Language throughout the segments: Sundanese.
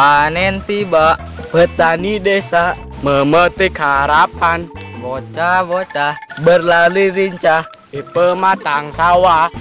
Panen tiba, petani desa memetik harapan. Bocah-bocah berlari lincah di pematang sawah.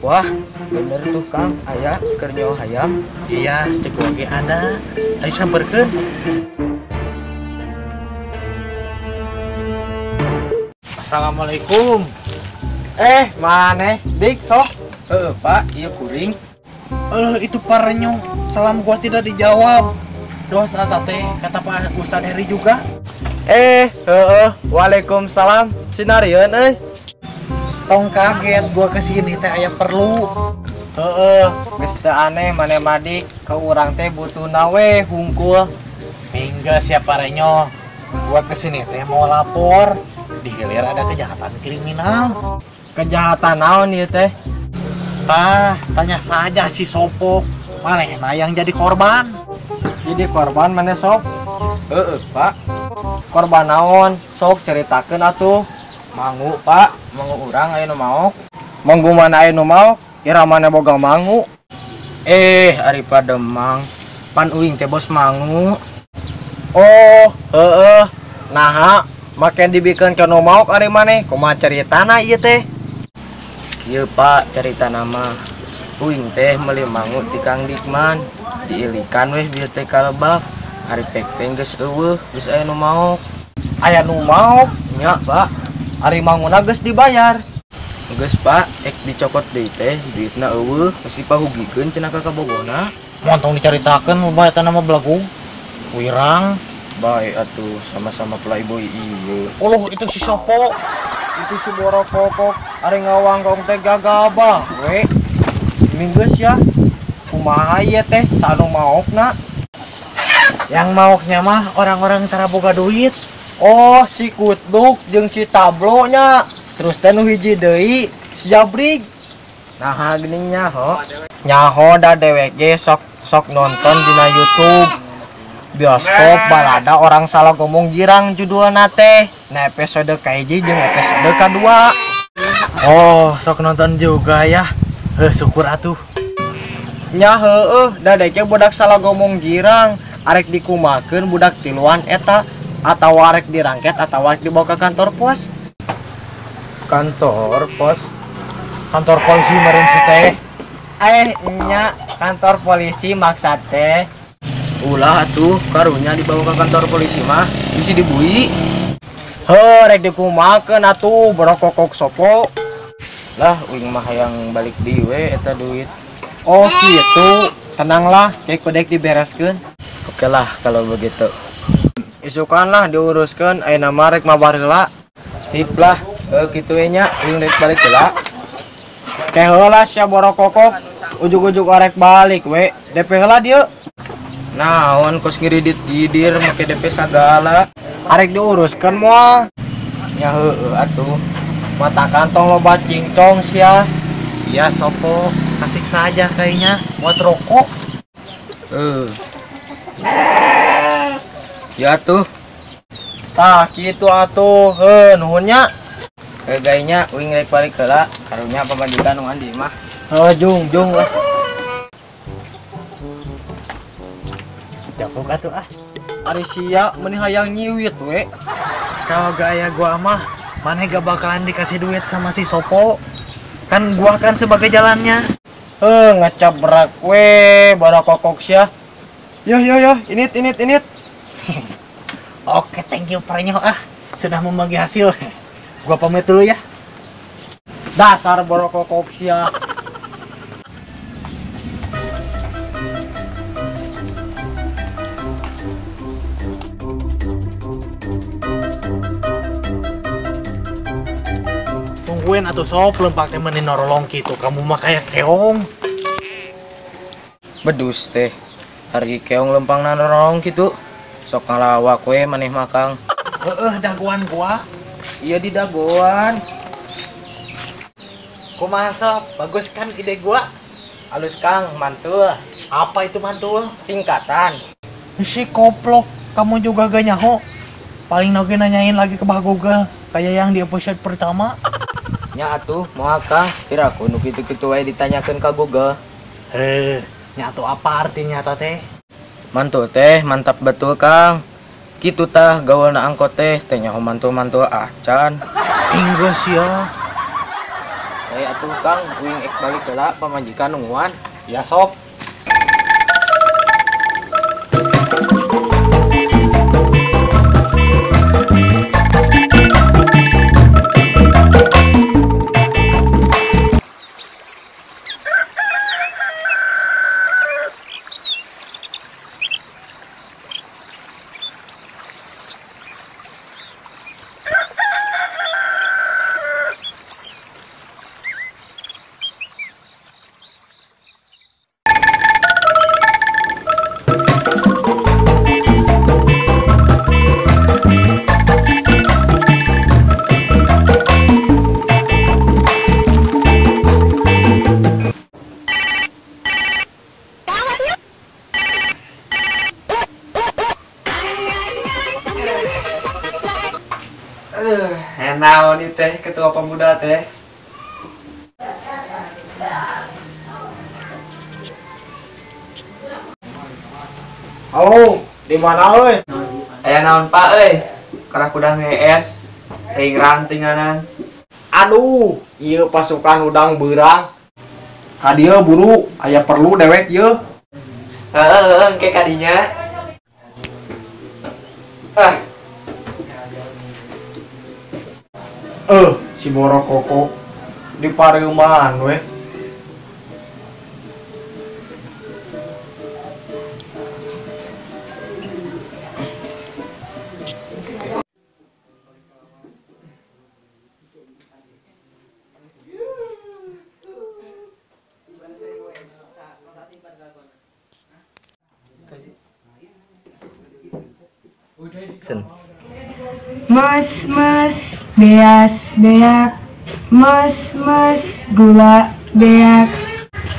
Wah, bener tuh Kang, aya keur nyoh hayam. Iya, cek oge ada. Ayo samperkeun. Assalamualaikum. Maneh dik sok? Heeh, Pak, ieu kuring. Itu parenyo. Salam gua tidak dijawab. Dosa teh kata Pak Ustad Heri juga. Heeh, waalaikumsalam. Sinarieun euy. Tong kaget gua kesini teh aya perlu. Heeh, geus teu aneh maneh madik ke urang teh butuhna we hungkul. Mingga siapa renyo. Gua kesini teh mau lapor. Di hilir ada kejahatan kriminal. Kejahatan naon ieu teh? Tah, tanya saja si Sopo. Manehna yang jadi korban. Jadi korban maneh sok? Heeh, Pak. Korban naon? Sok ceritakeun atuh. Mangu, Pak. Mangu urang aya nu maok. Manggu mana aya nu maok? Ira mana boga mangu? Ari Pademang. Pan uing teh bos mangu. Oh, heeh. Naha make dibikeun ka nu maok ari maneh? Kumaha caritana ieu teh? Kieu Pak, caritana mah. Uing teh meuli mangu ti Kang Dikman. Diilikan weh bieu teh kalebak. Ari pek-peng geus eueuh, geus aya nu maok. Aya nu maok? Nya, Pak. Ari manguna geus dibayar. Geus Pak, ek dicokot deui teh, duitna eueuh, geus dipahugikeun cenah ka kabogona. Montong dicaritakeun loba eta nama belagu. Wirang. Bae atuh, sama-sama playboy ieu. Uluh itu si Sopo. Itu si borokokok, ari ngawangkong teh gagabah we. Minggeus ya. Kumaha ieu teh sanu maokna? Yang maoknya mah orang-orang tara boga duit. Oh, si Kutluk jeung si Tablonya. Terus teh nu hiji deui si Jabrig. Naha geuning nyaho. Nyaho da dewek ge sok sok nonton dina YouTube. Bioskop balada orang salah ngomong girang judulna teh. Nah, episode kahiji jeung episode kadua. Oh, sok nonton juga ya. Heuh, syukur atuh. Nya heueuh, da dewek ge budak salah ngomong girang, arek dikumakeun budak tiluan eta. Atau arek dirangket atau arek dibawa ke kantor pos. Kantor pos? Kantor polisi meureun si teh. Nya kantor polisi maksad teh. Ulah atuh karunya dibawa ke kantor polisi mah bisi dibui. Heuh, rek dikumakeun atuh borokokok sopo. Lah uing mah hayang balik deui we eta duit. Oh gitu, tenanglah, kayak kodek dibereskeun. Oke lah kalau begitu. Isukan lah diuruskan, ayeuna mah rek mabar heula. Sip lah, kitu we nya, uing rek balik heula. Ke heula sia borokokok, ujug-ujug arek balik we. DP heula dieu. Naon kos ngiridit gidir make DP sagala. Arek diuruskeun moal. Nya heueuh atuh. Mata kantong loba cincong sia. Iya Sopo, kasih saja kayaknya buat rokok. Ya tuh. Tah kitu atuh, heuh nuhun nya. Gayanya uing rek balik heula, karunya pamajikan nu andi mah. Heuh jung jung lah. Jauh atuh ah. Ari sia meuni hayang nyiwit we. Kalau gaya gua mah maneh gak bakalan dikasih duit sama si Sopo. Kan gua kan sebagai jalannya. Heuh ngecabrak we barakokok sia. Yo yo yo, init init init. Oke, thank you Parenyo ah, sudah membagi hasil. Gua pamit dulu ya. Dasar borokokok sia. Tungguin atuh Sop, lempak teh meuni norolong kitu. Kamu mah kayak keong. Bedus teh. Hargi keong lempang nanorong kitu. Sok ngalawak we maneh mah Kang. Heeh, dagoan gua. Iya di dagoan. Kumaha sob, bagus kan ide gua? Alus Kang, mantul. Apa itu mantul? Singkatan. Si koplok, kamu juga gak nyaho. Paling noge nanyain lagi ke Bah Google, kayak yang di episode pertama. Nya atuh, moal Kang, piraku nu kitu-kitu wae ditanyakeun ka Google. Heh, nya atuh apa artinya ta teh? Mantul teh, mantap betul Kang. Kitu tah gaulna angkot teh, teh nyaho mantul-mantul acan. Inggris ya. Atuh Kang, uing ek balik heula pamajikan nungguan. Ya sob. Naon ieu teh ketua pemuda teh. Halo, di mana euy? Aya naon Pak euy? Karena kudang hees, aing rantinganan. Aduh, ieu pasukan udang beurang. Ka dieu buru, aya perlu dewek ieu. Heeh, heeh, engke ka dinya. Ah. Si borokoko di pareuman we. Mes mes beas beak, mes mes gula beak,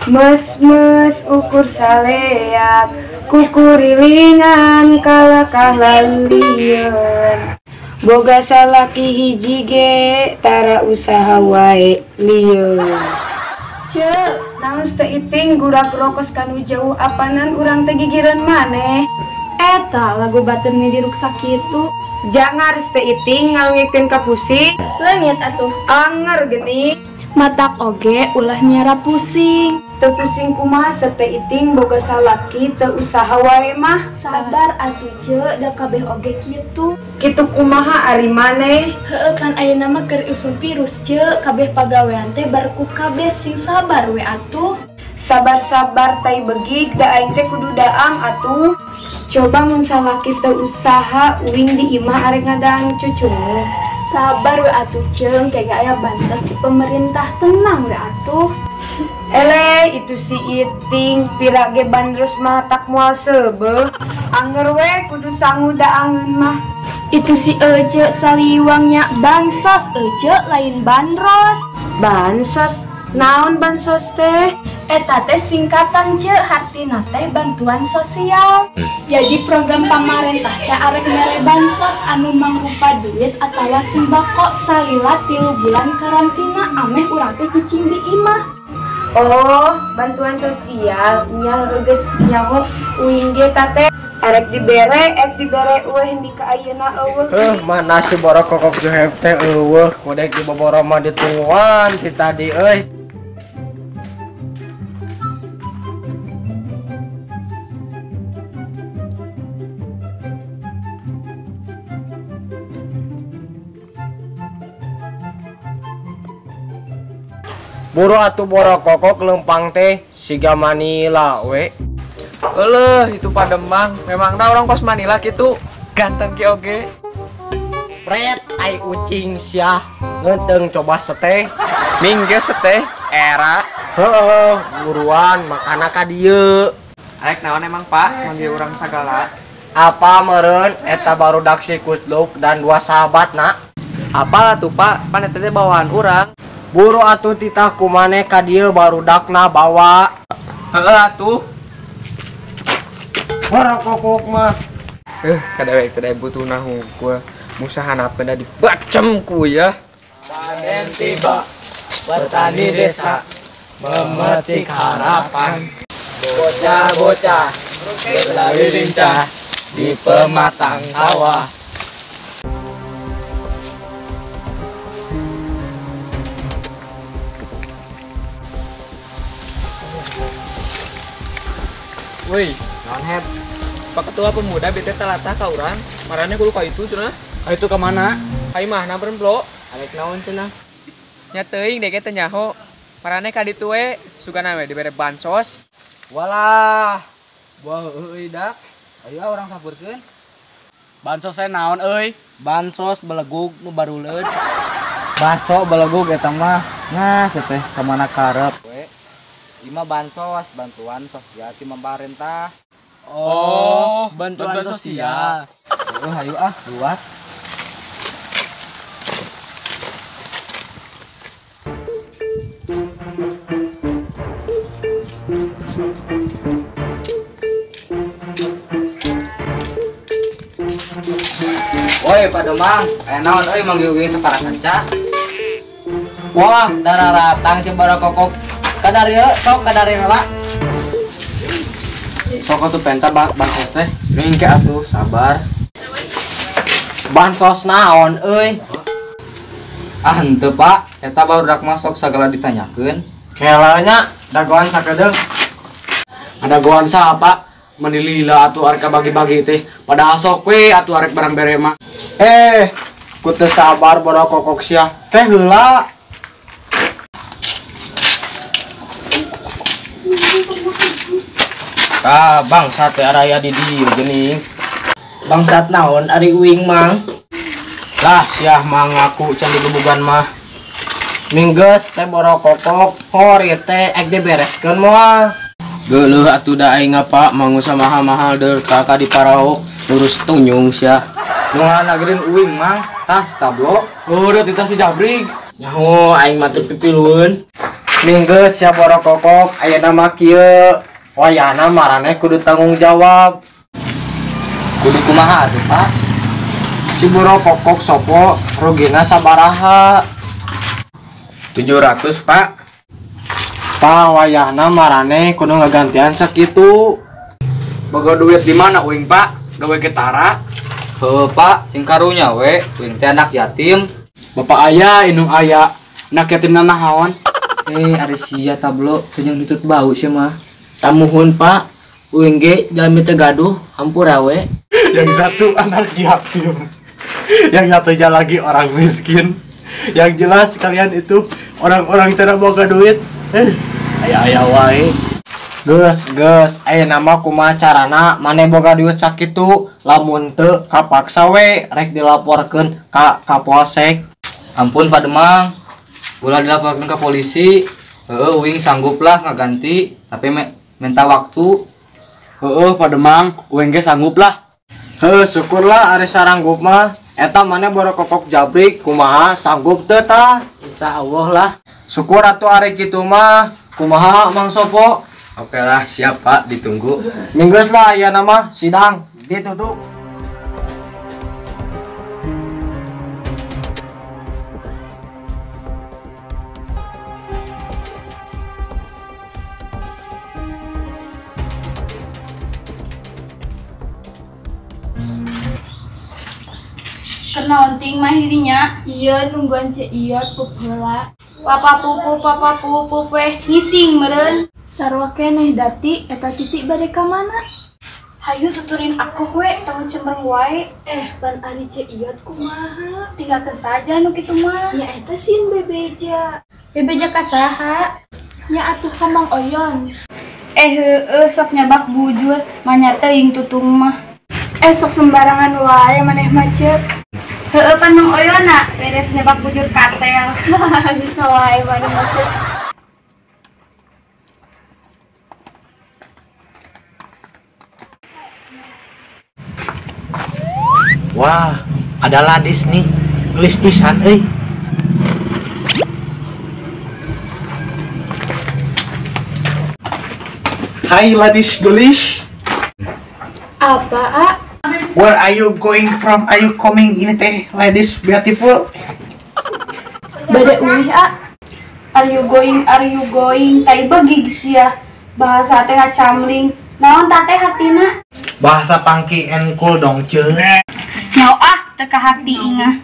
mes mes ukur saleak, kukurilingan kalakah lalieun. Boga salaki hiji ge tara usaha wae lieun. Ceu, naon teu iting gurak rokos kanu jauh apanan urang teh gigireun maneh. Eta lagu batur ngediruksak kitu. Jangar teu iting ngalungikeun ka pusing. Leungit atuh. Anger geuning. Matak oge ulah miara pusing. Teu pusing kumaha teu iting boga salaki teu usaha wae mah. Sabar atuh ceu, da kabeh oge kitu. Kitu kumaha ari maneh? Heueuh kan ayeuna mah keur usum virus ceu, kabeh pagawean teh barku kabeh sing sabar we atuh. Sabar-sabar tai begig da aing teh kudu daang atuh. Coba mun salaki teu usaha uing di imah arek ngadaang cucumu. Sabar we atuh ceung, kayak aya bansos di pemerintah, tenang we atuh. Ele itu si iting pira ge bandros mah tak moal seubeuh. Anger we kudu sangu daangeun mah. Itu si Ece saliwangnya bansos Ece lain bandros. Bansos naon bansos teh? Eta teh singkatan ce, hartina teh bantuan sosial. Jadi program pamarentah teh arek mere bansos anu mangrupa duit atawa sembako salila 3 bulan karantina ameh urang teh cicing di imah. Oh, bantuan sosial nya geus nyaho uing ge teh arek dibere, ek dibere eueuh di ka ayeuna eueuh. Mana si borokokok juheb teh eueuh, kodek di boboro mah ditungguan ti tadi euy. Buru atuh borokokok lempang teh siga Manila we. Eleuh, itu Pademang. Memangna orang kos Manila kitu ganteng ki oge. Pret ai ucing sia ngenteng coba seteh. Mingge seteh era. Heeh, buruan makana ka dieu. Arek naon emang Pak, manggil urang sagala. Apa meureun eta barudak si Kusluk dan dua sahabatna? Apa atuh Pak, pan eta teh bawahan urang. Buru atuh titah ku maneh ka dieu barudakna bawa. Heeh atuh. Borokokok mah. Kadewek teh butuhna hungkul. Musahana penda dibacem ku ya. Panen tiba, petani desa memetik harapan. Bocah-bocah berlari lincah di pematang sawah. Woi, naon heb? Pak Ketua Pemuda bete telatah ka urang, marane kudu ka itu cenah. Ka itu ka mana? Ka imahna beureun, Arek naon cenah? Nya teuing dege teu nyaho. Marane ka ditu we, sugana we dibere bansos. Walah, buah euy dak. Ayo urang sampurkeun. Bansos teh naon euy? Bansos belegug nu baruleud. Baso belegug eta mah. Nah, teh ka mana karep we. Ima bansos, bantuan sosial ti pemerintah. Oh, bantuan sosial. Oh, hayu ah, buat. Woi, Pak Demang, naon euy manggil uing sapara kanca? Wah, dararatang si barokokok. Kadarieu sok kadarieu heula. Sok atuh penta bansos teh. Mingke atuh sabar. Bansos naon euy? Ah henteu Pak, eta barudak masuk sagala ditanyakeun. Kela nya dagoan sakedeung. Dagoan saha Pak? Meni lila atuh arek bagi-bagi teh. Padahal sok we atuh arek barang bere mah. Ku teu sabar borokokok sia. Teh heula. Ah, bangsat teh araya di dieu geuning. Bangsat naon ari uing mang? Lah siah mah ngaku can digebugan mah. Minggeus teh borokokok hor ieu teh ek dibereskeun moal. Geuleuh atuh da aing ngapa mangusa mahal-mahal deur ka di paraok lurus tunyung sia. Nu nganagerin uing mang tas tablo. Oh, da titah si Jabrig. Nyaho aing mah teu pipilueun. Minggeus sia borokokok ayeuna mah kieu. Wayahna maraneh kudu tanggung jawab. Kudu kumaha atuh Pak? Si borokokok sopo rugina sabaraha? 700 Pak. Tah wayahna maraneh kudu ngagantian sakitu. Boga duit di mana uing Pak? Gawe ketara. Heuh Pak, sing karunya we, uing teh anak yatim. Bapak aya, indung aya, anak yatimna naon? Ari sia tablo teu jeung ditut bau sia mah. Samuhun Pak, uing ge jalmi teu gaduh, hampura we. Yang satu anak yatim, yang satunya lagi orang miskin. Yang jelas kalian itu orang-orang tidak boga duit. Aya-aya wae. Geus, geus, ayeuna mah kumaha carana maneh boga duit sakitu, lamun teu kapaksa we rek dilaporkeun ka Kapolsek. Ampun Pak Demang, ulah dilaporkeun ka polisi. Heueuh uing sanggup lah ngaganti, tapi minta waktu. Heueuh Pak Demang, uing ge sanggup lah. Heuh, syukurlah ari saranggup mah. Eta maneh borokokok Jabrik kumaha sanggup teu tah? Insyaallah lah. Syukur atuh ari kitu mah. Kumaha Mang Sopo? Oke lah, siap Pak, ditunggu. Minggeus lah ayeuna mah sidang ditutup. Kenaon ting mah dirinya? Iya nungguan Ceu Iyot pup heula. Papa pupu papa pupu weh ngising meureun. Sarua keneh dati eta titik bade ka mana? Hayu tuturin aku we tong cembereng wae. Pan ari Ceu Iyot kumaha? Tinggalkeun saja nu kitu mah. Nya eta sieun bebeja. Bebeja ka saha? Nya atuh ka Mang Oyon. Heueuh sok nyabak bujur, manya teuing tutung mah. Sok sembarangan wae maneh mah ceuk. Heueuh pan Mang Oyona beres nyabak bujur katel. Bisa wae maneh mah ceuk. Wah, ada ladis nih. Gelis pisan euy. Hai ladis gelis. Apa, A? Where are you going from? Are you coming? Ini teh ladies beautiful. Bade uih, A. Are you going? Are you going? Tai begig sia. Bahasa teh ngacamling. Naon ta teh hartina? Bahasa pangki and cool dong, ce. Nyaw ah, teka hati ingah.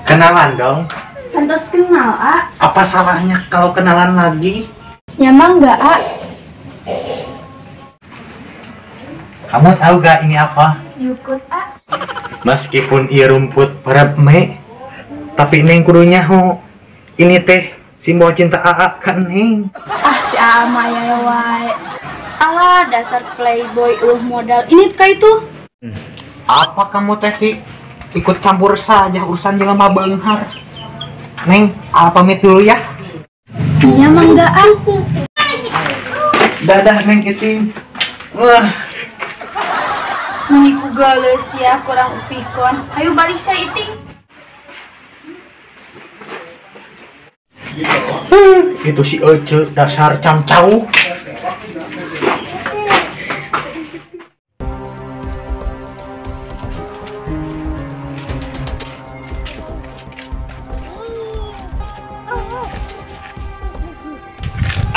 Kenalan dong. Pantas kenal, A. Apa salahnya kalau kenalan lagi? Nyamang nggak, A? Kamu tahu gak ini apa? Jukut, A. Meskipun ia rumput perep me, tapi neng kudu nyaho. Ini teh simbol cinta AA ka neng. Ah, si AA mah aya wae. Alah, dasar playboy modal. Ini ka itu. Apa kamu teh ikut campur saja urusan jelema beunghar. Neng, AA pamit dulu ya. Iya mangga, A. Dadah Neng Iting. Wah. Meniku gales ya, kurang upikon. Ayo balik saya Iting. Itu si Ece dasar camcau.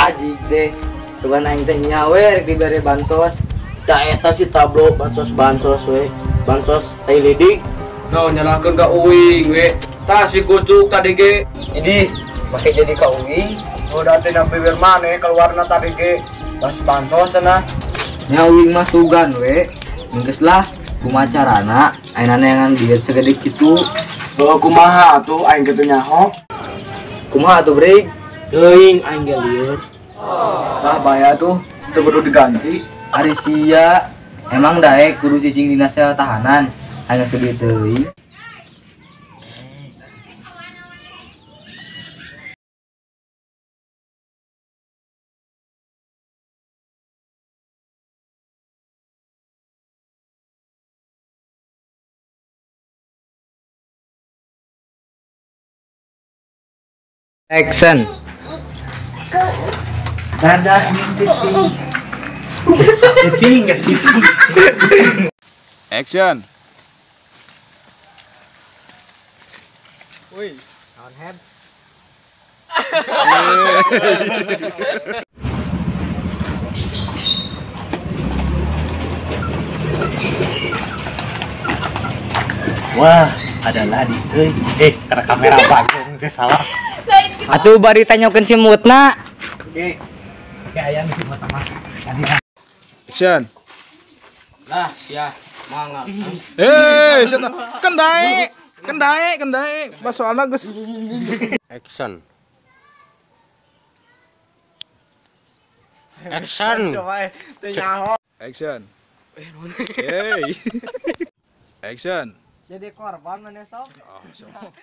Ajig deh, sugan aing teh nyawe rek dibere bansos. Da eta si tablo bansos-bansos we. Bansos tai lidik. Nah, nyalahkeun ka uing we. Tah si kucuk tadi ge. Ini make jadi ka uing. Udah teh bibir maneh keluarna tadi ge. Bas bansos cenah. Nya uing mah sugan we. Geus lah kumaha carana ayeuna neangan duit segede kitu. Heuh kumaha atuh aing kitu nyaho. Kumaha atuh Brig? Teuing aing ge lieur. Lah bahaya tuh, teu kudu diganti. Ari sia emang daek kudu cicing dina sel tahanan hanya sedih teuing. Action. Dadah Neng Titing. Titing enggak titing. Action. Woi, naon head? Wah, ada ladis euy. Karena kamera bagong teh salah. Atuh bari tanyakeun si mutna. Oke. Oke, aya si mutna mah. Action. Lah, sia mangga. Sia kendae, kendae, kendae. Pas soalna geus. Action. Action. Action. Hey. Action. Jadi korban maneh sok. Oh, sok.